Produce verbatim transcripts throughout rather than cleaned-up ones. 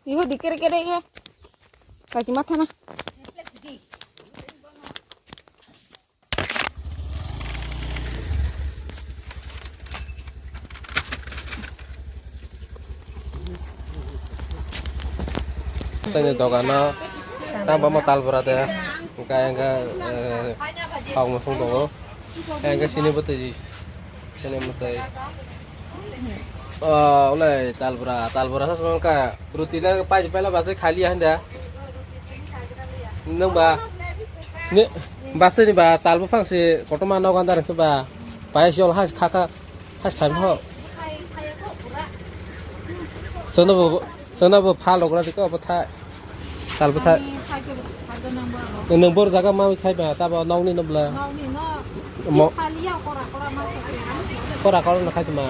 Ibu dikir kere ke. Kaki mata na. Sini dogano tang bama tal bura de, engka engka, eh, kok musung tongo, engka sini bwtwi, sini bwtwi. Oh, olai tal bura, tal bura sa sumang ka, ruti na pai pai la basa khali ya handa. Nung ba, ni basa ni ba tal buphang si kotorma nok andar ke ba, pai si ol has kha kha. Has time ho. Sono bo, sono bo pha logra diko bo tha. Tal bo tha. Nang bor jaga ma thai ba ta bo nong ni no bla. Mo. Kora kora no khai ma.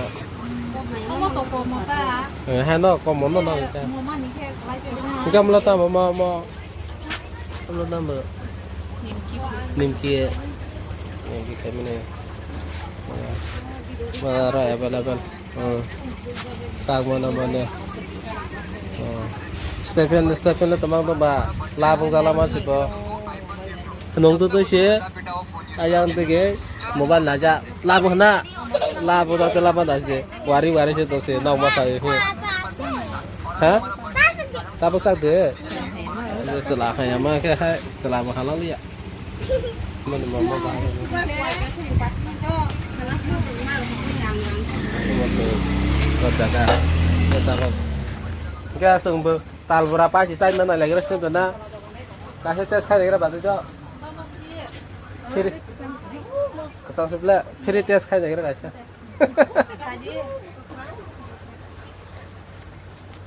Eh, ha no ko mo no no ta. Gamla ta mo mo. Ano number? Nimki. Nimki. Nimki kami ni. Mara available. Hmm. Sak mana mana. Hmm. Stephen, Stephen le tamang to ba. Labung jala ma siko. Nong tu tu si. Ayang tu ke. Mobile laja. Labung na. Labung da te lama das de. Wari wari se to se. Nong ma pa ye. Ha? Tabuk sak de. Chwla khaiyama khe hai chwla bo halal ya. Mani mama ba. Mama to, to jaga. To jaga. Khe aswng bo tal bura pasi sai mana lagi res to na. Kase test khai lagi ba to. Phiri. Kasang sebelah. Phiri test khai lagi kaisa.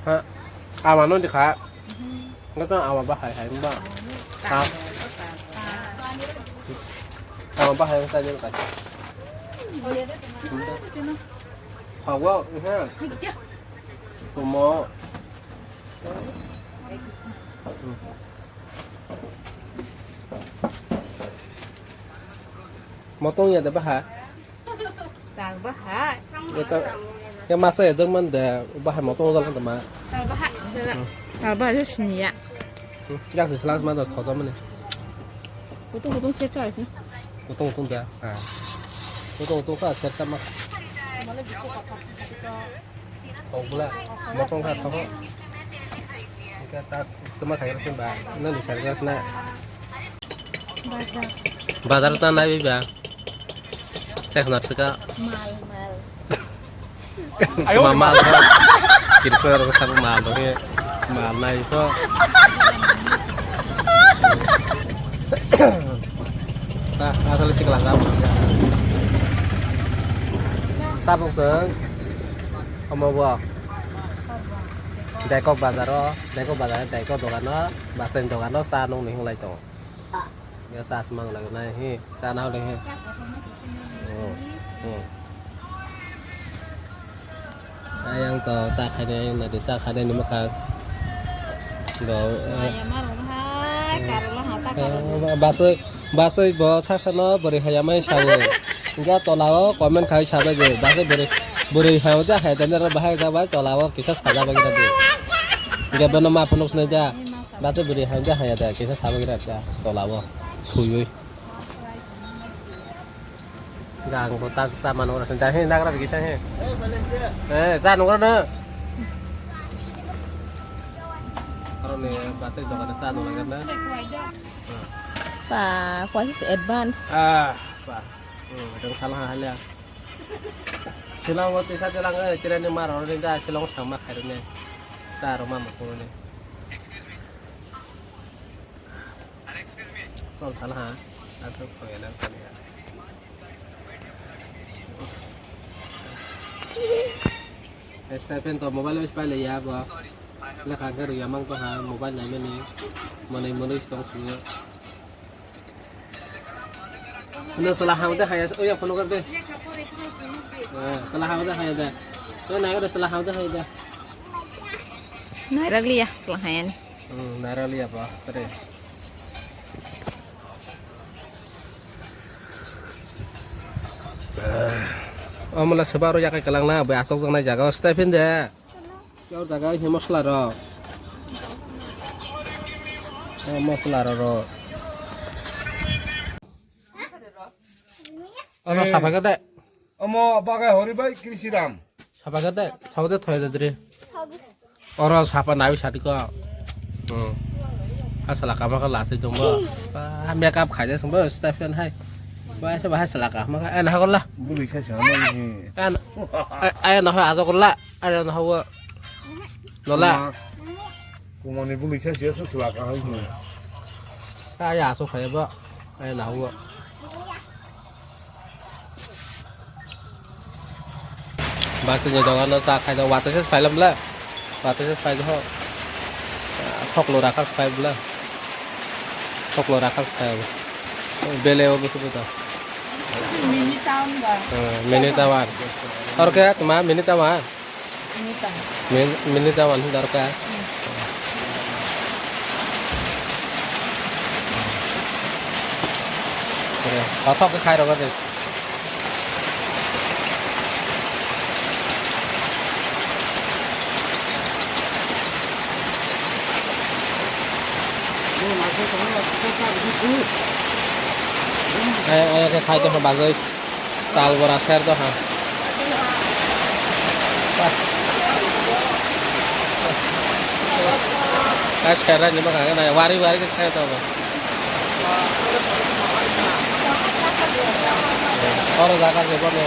Ha, ama no dikha. Nggak tahu ama bahai hai mbak. Ha. Ama bahai yang tadi lupa. Hawa, ha. Kumo. Motong ya de baha. Tal bahai. Ito, ya masa ya dong man de, bahai motong jalan de ma. Tal bahai. Tal bahai itu sini ya. Hmm, ya sih selang mana thotho mana. Utung utung siap siap sih. Utung utung de. Ha. Utung utung ka siap siap mak. Kau pula, motong ka thotho. Ika tak, tuma khai rasin ba. Nani sari gas na. Bazar. Bazar ta nai ba. Tek na tika. Mal, mal. Ayo, mal, mal. Kiri sa ro sa mal dong ye. Mal nai to. Ta, asal sik lang. Tabuk seng. Omo bo. Daikok bazar o, Daikok bazar, Daikok dogan o, Basen dogan o, sa nung ni hinglai tongo. Ya sa asmang lagi nai hi, sa nahole hi. Oh, oh. Ayang to sa khaide, ayang nadi sa khaide ni mukha. Do, eh. Maya marung hai, karola hata karola. Eh, basoi, basoi bo sa sa no bori haya mai sawo. Ga tola o comment khai sabai je, basoi bori, bori haya ja hai dan ro bahai ja bai tola o kisa saja bai ra de. Ga bono ma phunuk snai ja. Bate bwrwi hai da haya da, kisa sabai gra ta tola bo suyui. Gang bo ta sa mano ra da he nagra kisa he. Eh, sa nungra na. Aro ne bate dokan sa nungra na. Pa, kwa his advance. Ah, pa. Hmm, dang salah halia. Shillong o tisa tilang, eh, tirani mar oro ni da Shillong sama khairune. Sa roma mukuru ni. Chol sala ha. Asuk khoyana khoyana. Stephen to mobile wis paile ya bo. Lekha garu yamang to ha mobile naimani. Monai monai tong suyo. Ano sala hang de haya, oya phone kar de. Eh, sala hang de haya de. Oya naga de sala hang de haya de. Nairaliya, sala haya ni. Hmm, nairaliya ba, tare. Amala sebaro yakai kalang na, bai asok jang nai jaga, step hin de. Khe o jaga o himosla rok. O mosla rok rok. Ano Eh. Sapai kade. Omo bagai hori bai Krisi Ram. Sapai kade, thok de thoi de dri. Oro sapa nawi sati ko. Hmm. Asala kama ka lasi jombo. Ah, makeup khai de sumbo step pen hai. Ba se ba hai sala kama ka. Eh, na hagol la. Buli sa sa ma ni. Kan. Eh, eh, na ho ajo golla. Are na hawa. Lola. Kuma ni buli sa sia sa sala ka hai ni. Ka ya so khai ba. Are na hawa. Ba tu ga dawa no ta khai da wata se phai lam la. Wata se phai ho. Thok lo rakha phai bla. Thok lo rakha phai. Bele o busu buta. Mini town ba. Eh, mini town. Tor ke tuma mini town. Mini town. Min-, mini town hin dor ka. Hmm. Ore, kothok ke khai rogo de. Ay, ay, ay, khai to bagwi. Tal bora ser to ha. Ay, ser ni baka na wari wari ke khai to ba. Oro jaga je bole.